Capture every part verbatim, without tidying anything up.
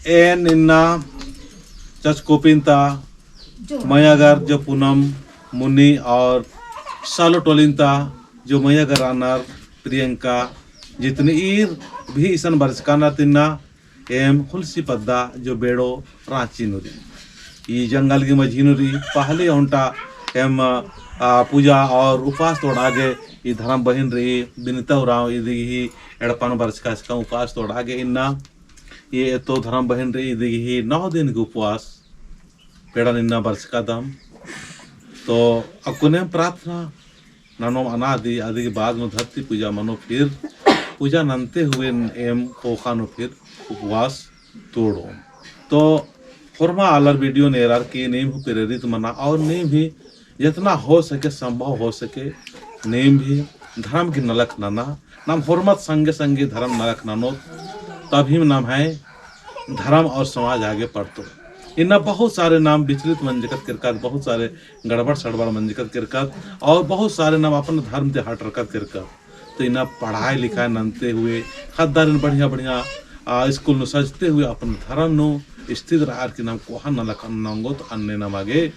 एन इन्ना चचकोपिन ता मयागर जो पूनम मुन्नी और सालो टोलिन ता जो मयागर रअनर प्रियंका, जितनी ईर भी इसन बरचका नर तिन्ना एम हुलसी पद्दा जो बेड़ो राँची नू रई। ई जंगल गे मझी नू रई, पहले ओन्टा एम, आ, पूजा और उपास तोड़ा गे ई धरम बहिन रई, बिनिता उराँव इदी गही एड़पन बरचका इसका उपास तोड़ा गे इन्ना। ये एतो धरम बहिन रई इदी गही नौ दिन गे उपवास पेड़न इन्ना बरचका दम। तो अक्कुन एम प्रार्थना ननोम अना अदी, अदी के बाद नू धरती पूजा मनो फिर पूजा नन्ते हुए एम ख़ोख़ा नू फिर उपवास तोड़ो। तो होरमा आलर video नेरर की नीम हूँ प्रेरित मना और नीम ही जितना हो सके, संभव हो सके, नीम भी धरम की नलख नना, नाम होरमत संगे संगे धरम नलख ननोत, तभी नम्है धरम और समाज आगे बढ़तो। इन्ना बहुत सारे नाम विचलित मंजकत केरकत, बहुत सारे गड़बड़ सड़बड़ मंजकत केरकत, और बहुत सारे नाम अपन धरम ते हटरकत केरकत। तो इन्ना पढ़ाई लिखाई नन्ते हुए, ख़द्दारिन बढ़िया बढ़िया, आ, स्कूल नू सजते हुए अपन धरम नू स्थित रअर की नाम कोहा नलख नना ओंगोत अन्ने नाम आगे,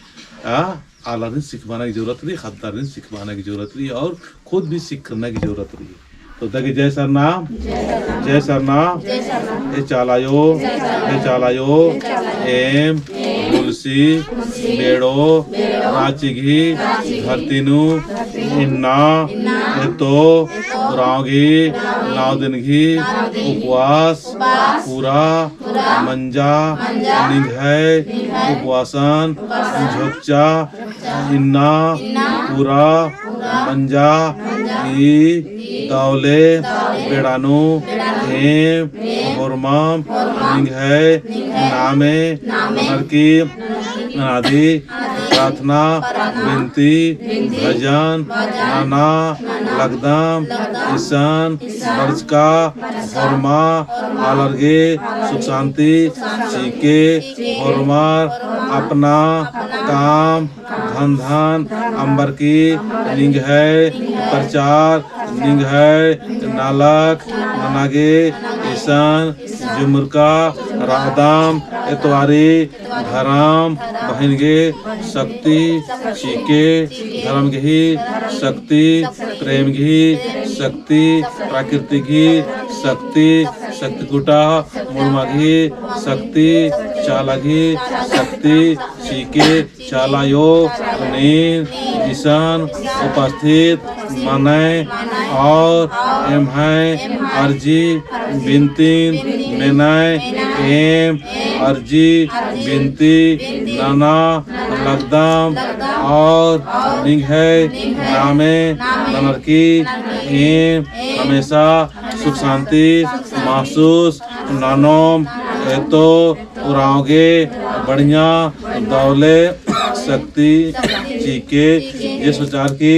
आ, आलारिन सिखबाना की जरूरत रई, ख़द्दारिन सिखबाना की जरूरत रई और खुद भी सीखना की जरूरत रई। तो दगे जय सरना, जय सरना। ए चाला आयो, ए चाला आयो, एम हुलसी बेड़ो राँची गही धरती नू इन्ना एतो उराँव गही नौ दिन गही उपवास पूरा मंजा निंग्है उपवासन झोकचा इन्ना पूरा मंजा ई दवले बेड़ा नू एम होरमम निंग्है नामे ननर की अनादि प्रार्थना बिनती भजन नना लगदम इसन बरचका होरमा आलर गे सुख शांति चिके होरमर अपना काम धंधन अम्बरकी निंग्है प्रचार निंग्है नलख नना गे इसन जुमुरका रअदम एतवारी धरम बहिन गे शक्ति चिके धरम गही शक्ति प्रेम गही शक्ति प्रकृति गही शक्ति शक्ति कुटा मुड़मा गही शक्ति चाला गही शक्ति चिके चाला आयो नीन इसन उपस्थित मनय और एम्है अर्जी बिनतिन मेनय एम अर्जी बिनती नना लगदम और निंग्है नामे ननर की एम हमेशा सुख शांति महसूस ननोम एतो उराँव गे बढ़िया दवले शक्ति चिके जे सोचार की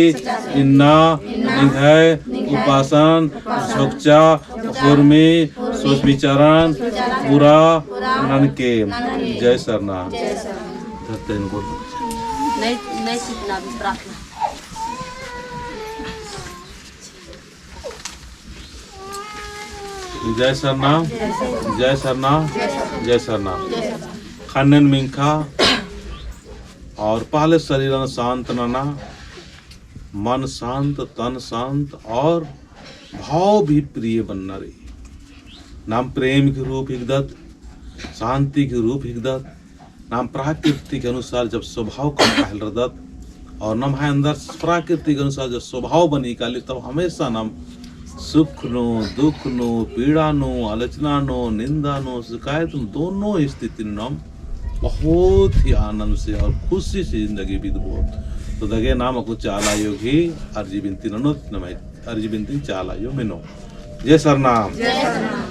इन्ना निंग्है उपासन झोकचा होरमी सोच विचारन पूरा ननके। जय सरना। धरते इनको। नहीं, नहीं सीखना अभी प्रार्थना। जय सरना, जय सरना, जय सरना। ख़न्नन मिंख़ा और पहले शरीरन शांत नना, मन शांत, तन शांत और भाव भी प्रिय बनना रई। नाम प्रेम के रूप हिकदत, शांति के रूप हिकदत, नाम प्राकृतिक अनुसार जब स्वभाव कम काहल रदत और नम्है अंदर प्राकृतिक अनुसार जब स्वभाव बनी काली तब हमेशा नाम सुख नो, दुख नो, पीड़ा नो, आलोचना नो, निंदा नो, शिकायत नो, दोनों स्थिति नो नाम बहुत ही आनंद से और खुशी से जिंदगी बिताबओत। तो दगे नाम अक्कु चाला आयो गही अर्जी बिनती ननोत, नम्है अर्जी बिनती चाला आयो मेनो। जय सरना। जय सरना।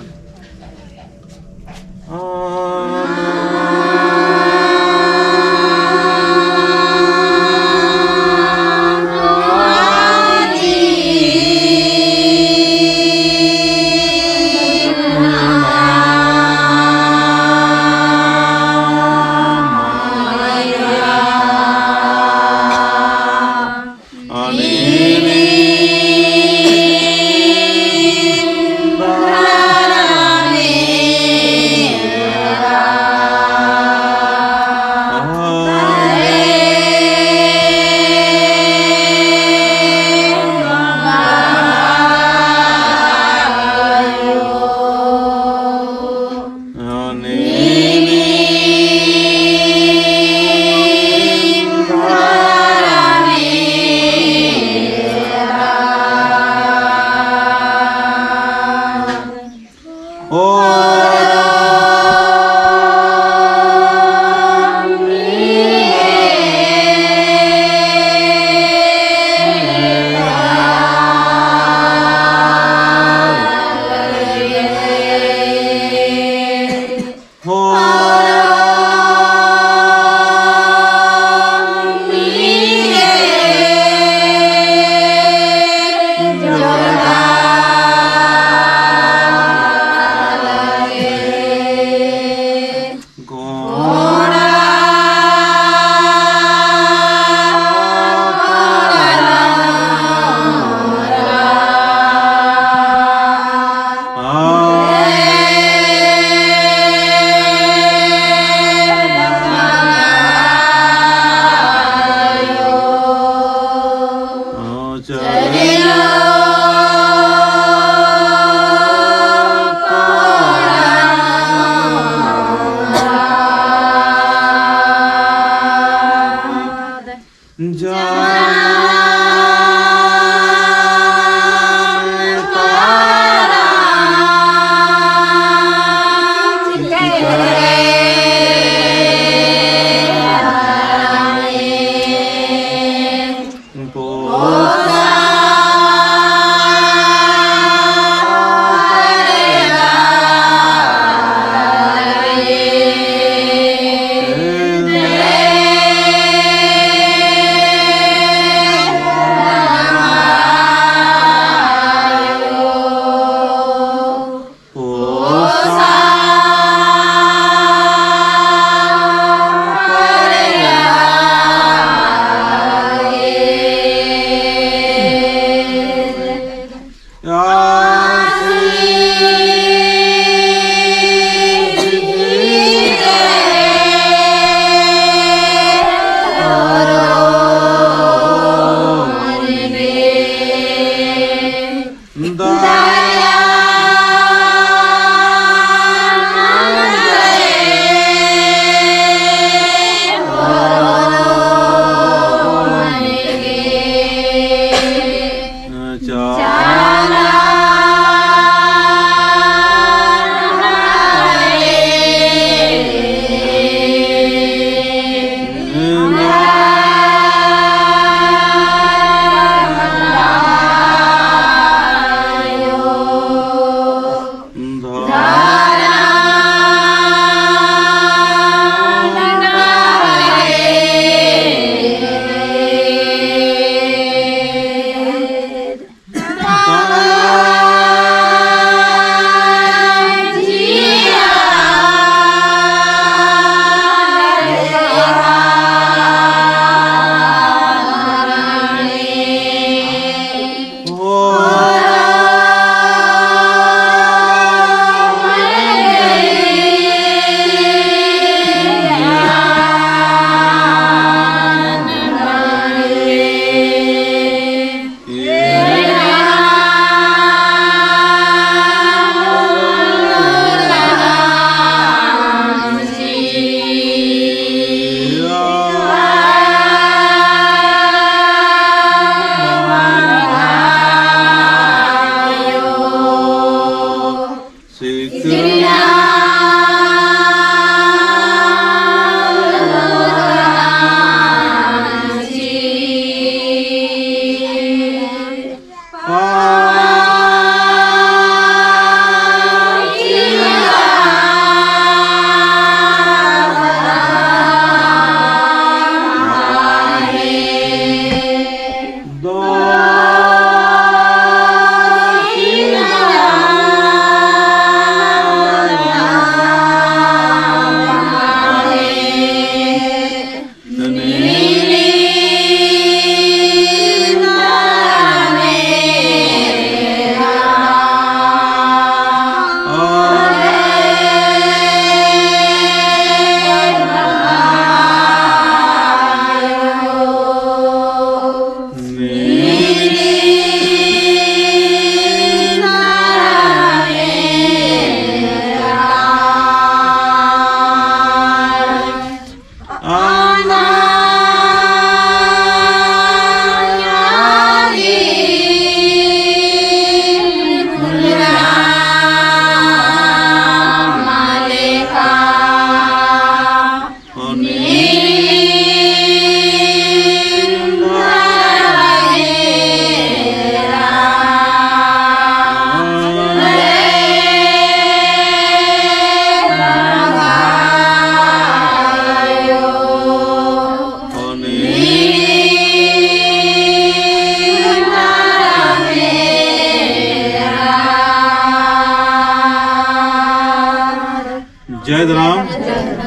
जय धरम,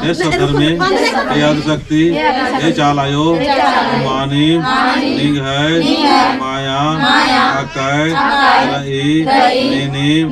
हे सत धर्मे, हे आदिशक्ति, हे चाला आयो, मानिम निंग्है माया अकय रई, नीनिम